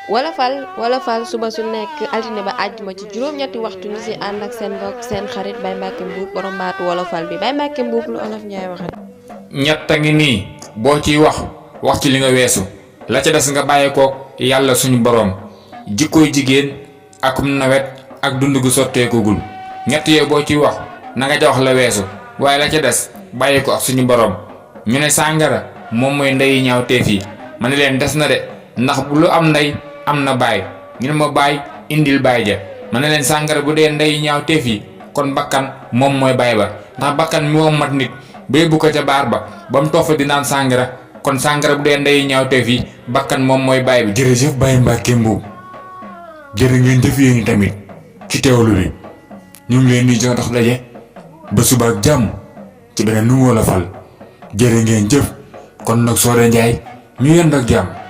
Wolofal suba su nekk altine ba àjjuma ci juróom-ñetti waxtu ñu si ànd ak seen mbokk seen xarit Baye Mbacke Mbuub borom baatu wolofal bi Baye Mbacke Mbuub lu olof Njaay waxat ñett a ngi nii boo ciy wax ci li nga weesu la ca des nga bàyyi koog yàlla suñu boroom jikkooy jigéen akum nawet ak dund gu sotteekugul ñett yooyu boo ciy wax na nga ca wax la weesu waaye la ca des bàyyi ko ak suñu boroom. ñu ne sàngara moom mooy ndeyi ñaaw teef yi ma ne leen des na de ndax bu lu am ndey am na baay ñu ne ma baay indil baay ja ma ne leen sàngara bu dee ndeyi ñaaw teef yi kon bakkan moom mooy baay ba ndax bakkan mi moom mat nit ba bu ko ca baar ba mu toog fa di naan sàngara kon sàngara bu dee ndeyi ñaaw teef yi bakkan moom mooy baay bi. jërëjëf Baye Mbacke Mbuub jërë ngeen jëf yéen tamit ci teewlu bi ñu ngi leen di jox dox daje ba suba ak jàmm ci beneen nu wolofal jërë ngeen jëf kon nag Soda Ndiaye ñu yend ak jàmm.